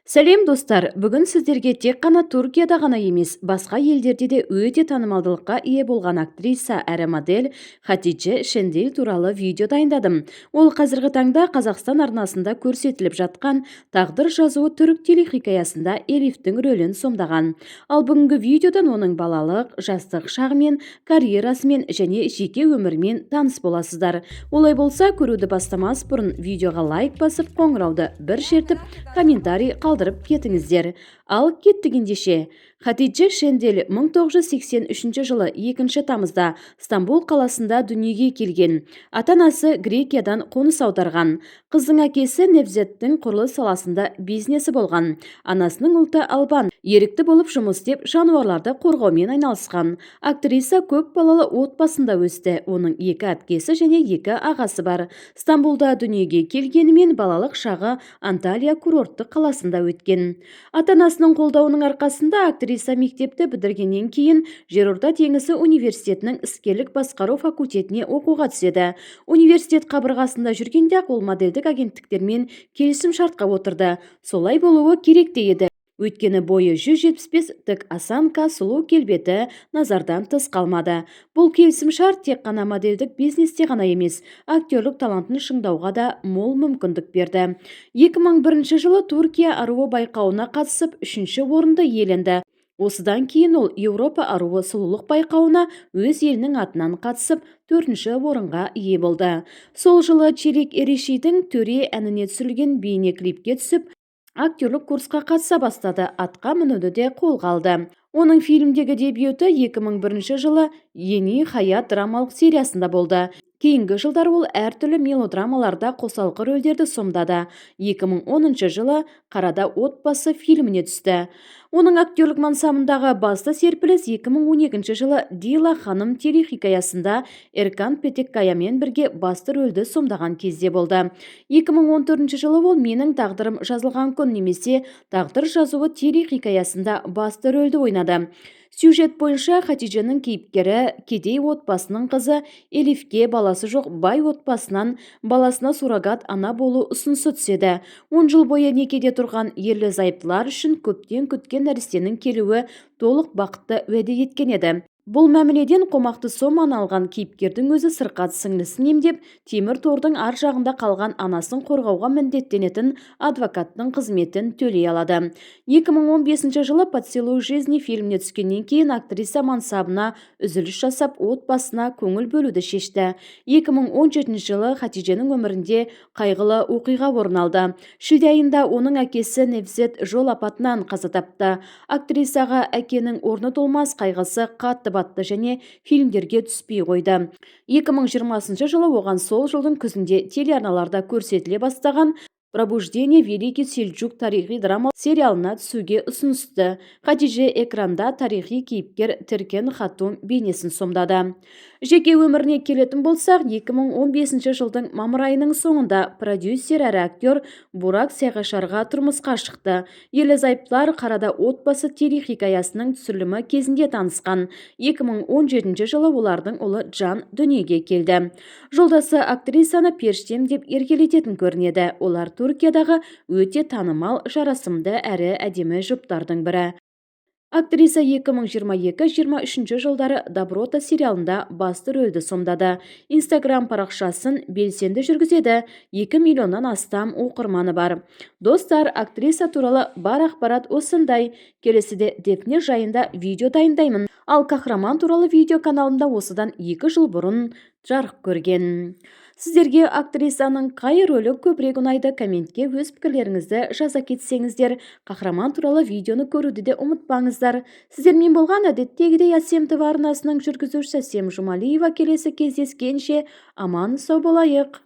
Сәлем, достар! Бүгін сіздерге тек қана Түркияда ғана емес, басқа елдерде де өте танымалдылыққа ие болған актриса әрі модель Хатидже Шендил туралы видео дайындадым. Ол қазіргі таңда Қазақстан арнасында көрсетіліп жатқан «Тағдыр жазуы» түрік телехикаясында Элифтің рөлін сомдаған. Ал бүгінгі видеодан оның балалық, жастық шағымен, карьерасымен және жеке өмірімен таныс боласыздар. Олай болса, көруді бастамас бұрын видеоға лайк басып, қоңырауды бір шертіп, комментарий қалдырып кетіңіздер. Ал кеттік ендеше. Хатидже Шендель 1983 жылы 2 тамызда Стамбул қаласында дүниеге келген. Ата-анасы Грекиядан қоныс аударған. Қыздың әкесі Невзеттің құрылыс саласында бизнесі болған. Анасының ұлты албан. Ерікті болып жұмыс істеп, жануарларды қорғаумен айналысқан. Актриса көп балалы отбасында өсті. Оның екі әпкесі және екі ағасы бар. Стамбулда дүниеге келгенімен, балалық шағы Анталия курорттық қаласында өткен. Ата-анасының қолдауының арқасында актриса мектепті бітіргеннен кейін Жерорта теңізі университетінің іскерлік басқару факультетіне оқуға түседі. Университет қабырғасында жүргенде-ақ ол модельдік агенттіктермен келісім шартқа отырды. Солай болуы керек те еді. Өйткені бойы 175, тік осанка, сұлу келбеті назардан тыс қалмады. Бұл келісім-шарт тек қана модельдік бизнесте ғана емес, актерлік талантын шыңдауға да мол мүмкіндік берді. 2001 жылы «Түркия аруы» байқауына қатысып, үшінші орынды иеленді. Осыдан кейін ол «Еуропа аруы» сұлулық байқауына өз елінің атынан қатысып, төртінші орынға ие болды. Сол жылы Челик Эришидің «Төре» әніне түсірілген бейне клипке түсіп, актерлік курсқа қатыса бастады, атқа мінуді де қолға алды. Оның фильмдегі дебюті 2001 жылы «Ени Хаят» драмалық сериясында болды. Кейінгі жылдары ол әртүрлі мелодрамаларда қосалқы рөлдерді сомдады. 2010 жылы «Қарада отбасы» фильміне түсті. Оның актерлік мансабындағы басты серпіліс 2012 жылы «Дила ханым» телехикаясында Эркан Петеккаямен бірге басты рөлді сомдаған кезде болды. 2014 жылы ол «Менің тағдырым жазылған күн» немесе «Тағдыр жазуы» телехикаясында басты рөлді ойнады. Сюжет бойынша, Хатиженің кейіпкері, кедей отбасының қызы Элифке баласы жоқ бай отбасынан баласына суррогат ана болу ұсынысы түседі. 10 жыл бойы некеде тұрған ерлі-зайыптылар үшін көптен күткен нәрестенің келуі толық бақытты уәде еткен еді. Бұл мәміледен қомақты соманы алған кейіпкердің өзі сырқат сіңлісін емдеп, темір тордың ар жағында қалған анасын қорғауға міндеттенетін адвокаттың қызметін төлей алады. 2015 жылы «Поцелуй жизни» фильміне түскеннен кейін актриса мансабына үзіліс жасап, отбасына көңіл бөлуді шешті. 2017 жылы Хатиженің өмірінде қайғылы оқиға орын алды. Шілде айында оның әкесі Невзет жол апатынан қаза тапты. Актрисаға әкенің орны толмас қайғысы қатты батты және фильмдерге түспей қойды. 2020 жылы оған сол жылдың күзінде телеарналарда көрсетіле бастаған «Пробуждение. Великий Сельджук» тарихи драма сериалына түсуге ұсыныс түсті. Хатиже экранда тарихи кейіпкер Теркен Хатун бейнесін сомдады. Жеке өміріне келетін болсақ, 2015 жылдың мамыр айының соңында продюсер әрі актер Бурак Сәйғашарға тұрмысқа шықты. Ерлі-зайыптылар «Қарада отбасы» телехикаясының түсірілімі кезінде танысқан. 2017 жылы олардың ұлы Джан дүниеге келді. Жолдасы актрисаны періштем деп еркелететін көрінеді. Олар Түркиядағы өте танымал, жарасымды әрі әдемі жұптардың бірі. Актриса 2022-23 жылдары «Доброта» сериалында басты рөлді сомдады. Инстаграм парақшасын белсенді жүргізеді, 2 миллионнан астам оқырманы бар. Достар, актриса туралы бар ақпарат осындай. Келесіде Дефне жайында видео дайындаймын. Ал Кахраман туралы видео каналымда осыдан 2 жыл бұрын жарық көрген. Сіздерге актрисаның қай рөлі көбірек ұнайды? Комментке өз пікірлеріңізді жаза кетсеңіздер. Қахраман туралы видеоны көруді де ұмытпаңыздар. Сіздермен болған әдеттегідей Әсем ТВ арнасының жүргізушісі Әсем Жұмалиева. Келесі кездескенше аман сау болайық.